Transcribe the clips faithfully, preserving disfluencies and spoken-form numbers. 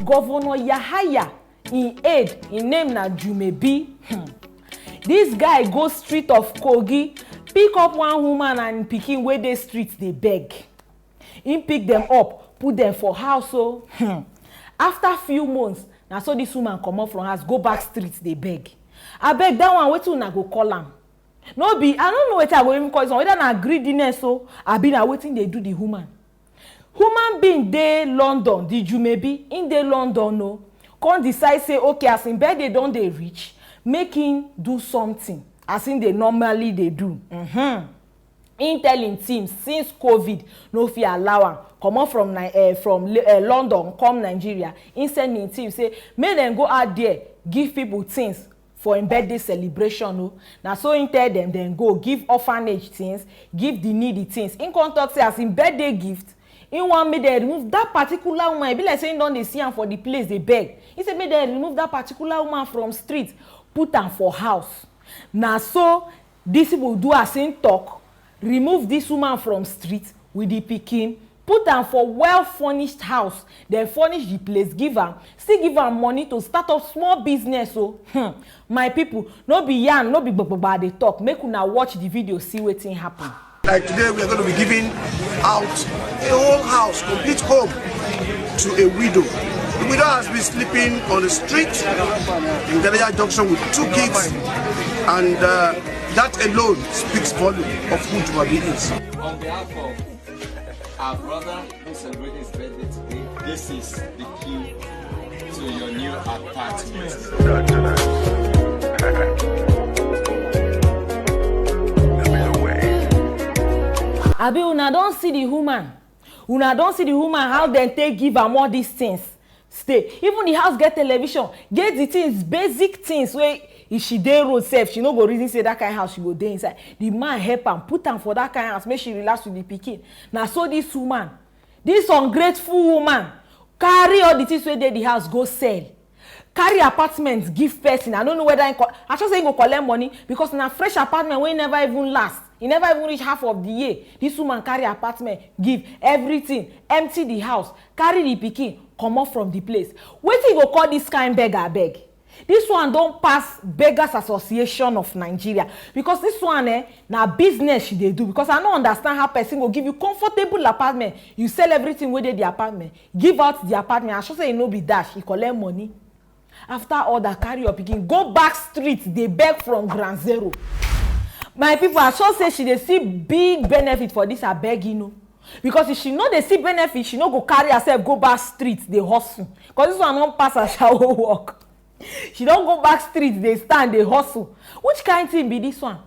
Governor Yahaya, im aide, im name na Jumebi. Hmm. This guy go street of Kogi, pick up one woman and im pikin wey dey street dey beg. Im pick dem up, put dem for house o. Hmm. After few months, na so this woman comot from house, go back street dey beg. Abeg, that one, wetin una go call am? No be, I no know wetin I go even call this one, whether na greediness o, abi na wetin dey do the woman. Human being dey London, the Jumebi, im dey London o, come decide say, okay, as im birthday don dey reach, make im do something as im dey normally dey do. Mm-hmm. Im tell im team since covid no fit allow am comot from Ni- eh, from Le- eh, London come Nigeria, im send im team say make dem go out there give people things for im birthday celebration o. Na so im tell dem dem go give orphanage things, give the needy things. Im come talk say as im birthday gift, im wan make dem remove that particular woman. E be like say im don dey see am for the place dey beg. Im say make dem remove that particular woman from street, put am for house. Na so these people do as im talk, remove this woman from street with the pikin, put am for well furnished house, dem furnish the place give am, still give am money to start up small business o. Hmm. My people, no be yarn, no be gbagbagba I dey talk, make una watch the video see wetin happen. Like today, we are going to be giving out a whole house, complete home, to a widow. The widow has been sleeping on the street in Gadaja Junction with two kids, and uh, that alone speaks volume of who Jumabi is. On behalf of our brother who is celebrating his birthday today, this is the key to your new apartment. Abi una don see the woman? Una don see the woman, how dem take give am all these things? Stay. Even the house get television, get the things, basic things wey if she dey road sef, she no go reason say that kind house she go dey inside. The man help am, put am for that kind house, make she relax with the pikin. Na so this woman, this ungrateful woman, carry all the things wey dey the house go sell. Carry apartment give person. I no know whether he co- I sure say he go collect money because na fresh apartment wey never even last. E never even reach half of the year. This woman carry apartment give, everything, empty the house, carry the pikin comot from the place. Wetin you go call this kind beggar abeg? This one don pass Beggars Association of Nigeria, because this one, eh, na business she dey do, because I no understand how person go give you comfortable apartment, you sell everything wey dey the apartment, give out the apartment, I sure say e no be dash, e collect money. After all that, carry your pikin go back street dey beg from ground zero. My people, I sure say she dey see big benefit for this abeg, you know, because if she no dey see benefit, she no go carry herself go back street dey hustle, because this one don pass her shawo work. She don go back street dey stand dey hustle. Which kind thing be this one?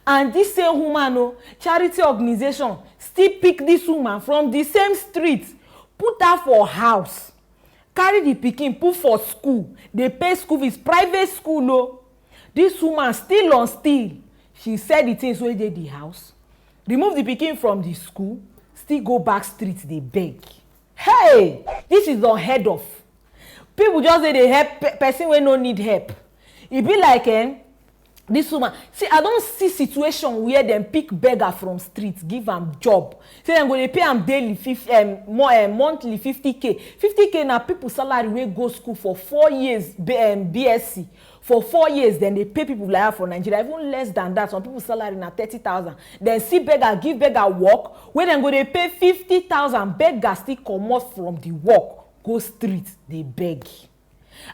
And this same woman o, charity organization still pick this woman from the same street, put her for house, carry the pikin put for school, dey pay school fees, private school o. This woman still on still, she sell the things wey dey the house, remove the pikin from the school, still go back street dey beg. Hey, this is unheard of. People just dey dey help pe- person wey no need help. E be like, eh, this woman, see, I don see situation where dem pick beggar from street, give am job, say dem go dey pay am daily fif- um, mo- um, monthly fifty k. Fifty k na people salary wey go school for four years, B- um, B S C. For four years, dem dey pay people like that for Nigeria, even less than that. Some people salary na thirty thousand. Dem see beggar, give beggar work wey dem go dey pay fifty thousand. Beggar still comot from the work, go street dey beg.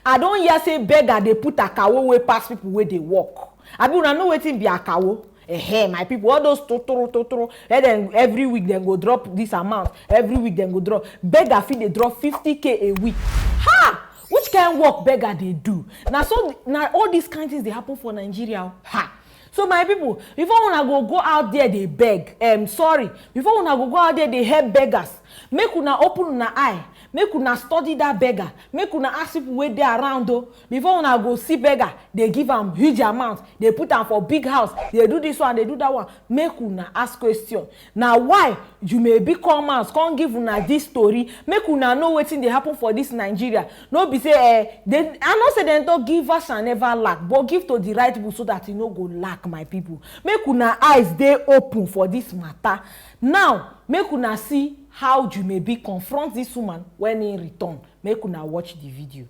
I don hear say beggar dey put akawo wey pass people wey dey work. Abi una know wetin be akawo? Ehe, my people, all those totoro totoro, eh, dem every week dem go drop this amount, every week dem go drop. Beggar fit dey drop fifty k a week. Ha! Which kind work beggar dey do? Na so, na all these kind things dey happen for Nigeria o. Ha! So my people, before una go go out there dey beg, um, sorry, before una go go out there dey help beggars, make una open una eye, make una study that beggar, make una ask people wey dey around o. Before una go see beggar dey give am huge amount, dey put am for big house, dey do this one, dey do that one, make una ask question. Na why Jumebi come out come give una this story, make una know wetin dey happen for this Nigeria. No be say, eh, dem, I know say dem talk, givers shall never lack, but give to the right people so that e no go lack, my people. Make una eyes dey open for this matter. Now, make una see How Jumebi confront this woman when he return. Make una watch the video.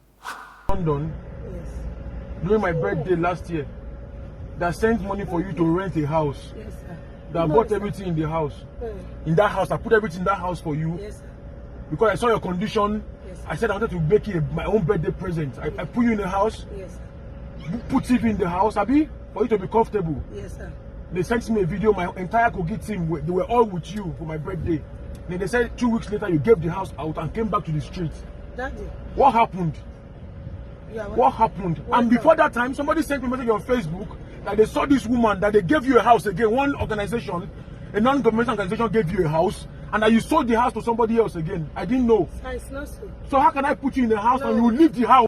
London Yes. during my birthday last year that sent money for you to rent a house. Yes, sir. That I No, bought sir. Everything in the house. Eh, In that house, I put everything in that house for you Yes, sir. Because I saw your condition. Yes. I said I wanted to make you my own birthday present. I, I put you in the house, Yes, sir. put T V in the house, Abi, for you to be comfortable. Yes, sir. They sent me a video. My entire Kogi team, were- they were all with you for my birthday. Then they said two weeks later you gave the house out and came back to the street. Daddy. What happened? Yeah, What happened? And before that time, somebody sent me a message on Facebook that they saw this woman, that they gave you a house again. One organization, a non-governmental organization gave you a house, and that you sold the house to somebody else again. I didn't know. Sir, it's not so. So how can I put you in the house and No. you leave the house?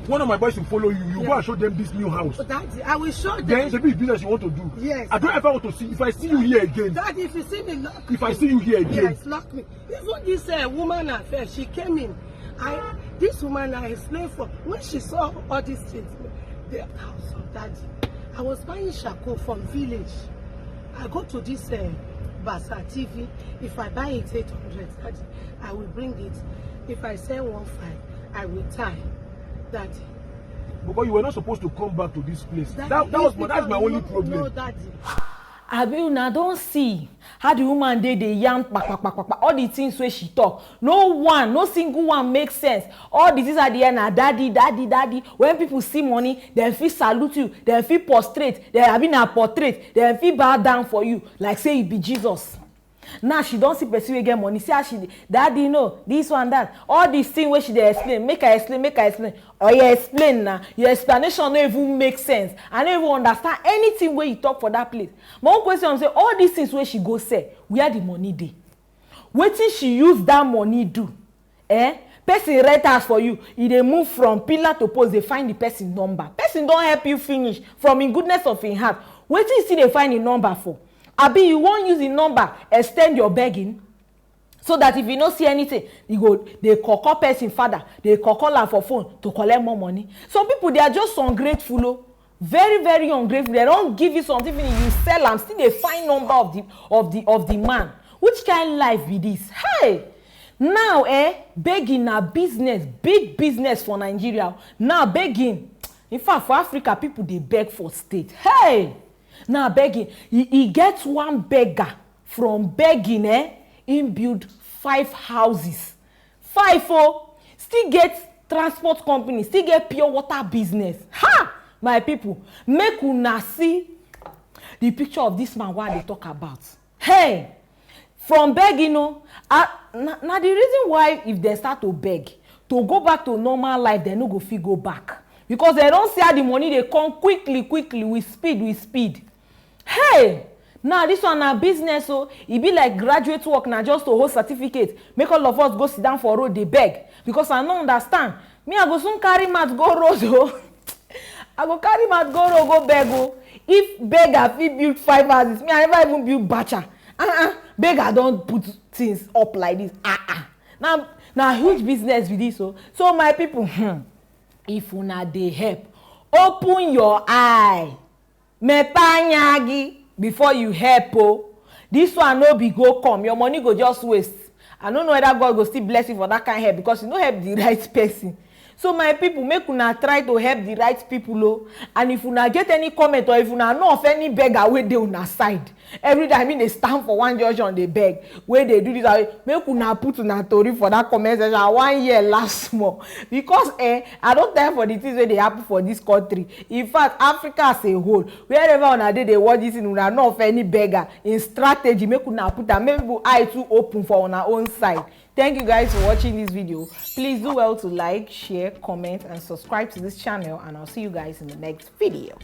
One of my boys will follow you. You Yeah. Go and show them this new house. But Daddy, I will show them. Then it's a big business you want to do. Yes. I don't ever want to see. If I see you here again, Daddy, if you see me, lock if I see you here again, Yes, lock me. Even this uh, woman affair, she came in. I this woman I explained for when she saw all these things. The house of Daddy. I was buying shako from village. I go to this uh, Basa T V. If I buy it eight hundred, Daddy, I will bring it. If I sell one five, I will tie. Daddy. Because you were not supposed to come back to this place. Daddy, That, that was no, that's my only no, problem. No, Daddy. Abi una don see how the woman dey dey yarn kpakpakpakpakpa, all the things wey she talk, no one, no single one make sense. All the things at the end na daddy, daddy, daddy. When people see money, dem fit salute you, dem fit prostrate, dem abi na portrait, dem fit bow down for you like say you be Jesus. Now she don see person wey get money, see how she dey, daddy, no, this one, that, all this thing wey she dey explain, make I explain, make I explain. Oya, explain na. Your explanation no even make sense. I no even understand anything wey you talk for that place. My own question be say all these things wey she go sell, where the money dey? Wetin she use that money do? Eh? Person rent house for you, e dey move from pillar to post, dey find the person number. Person don help you finish from im goodness of im heart. Wetin you still dey find im number for? Abi you wan use im number extend your begging? So that if you no see anything, you go dey call call person father, dey call call am for phone to collect more money. Some people, they are just ungrateful o, very, very ungrateful. They don give you something finish, you sell am, still dey find number of the of the of the man. Which kind life be this? Hey! Now, eh, begging na business, big business for Nigeria. Now begging, in fact, for Africa, people dey beg for state. Hey! Now begging, e e get one beggar from begging, eh, im build five houses. Five o! Still get transport company, still get pure water business. Ha! My people, make una see the picture of this man wey I dey talk about. Hey! From begging o, ah, na na the reason why if dem start to beg, to go back to normal life, dem no go fit go back. Because dem don see how the money dey come quickly quickly, with speed with speed. Hey! Now this one na business o, e be like graduate work, na just to hold certificate, make all of us go sit down for road dey beg, because I no understand. Me, I go soon carry mat go road o. I go carry mat go road go beg o. If beggar fit build five houses, me, I never even build bacha. Uh-uh. Beggar don put things up like this. Uh-uh. Na na huge business be this o. So my people, hmm, if una dey help, open your eye. Mepe anya gị before you help o. This one no be go come, your money go just waste. I no know whether God go still bless you for that kind help, because you no help the right person. So my people, make una try to help the right people o. And if una get any comment, or if una know of any beggar wey dey una side, every time im dey stand for one junction dey beg, wey dey do this, ah, make una put una tori for that comment section. I wan hear last small, because, eh, I don tire for the things wey dey happen for this country. In fact, Africa as a whole, wherever una dey dey watch this thing, una know of any beggar, im strategy, make una put am, make people eye too open for una own side. Thank you guys for watching this video. Please do well to like, share, comment, and subscribe to this channel, and I'll see you guys in the next video.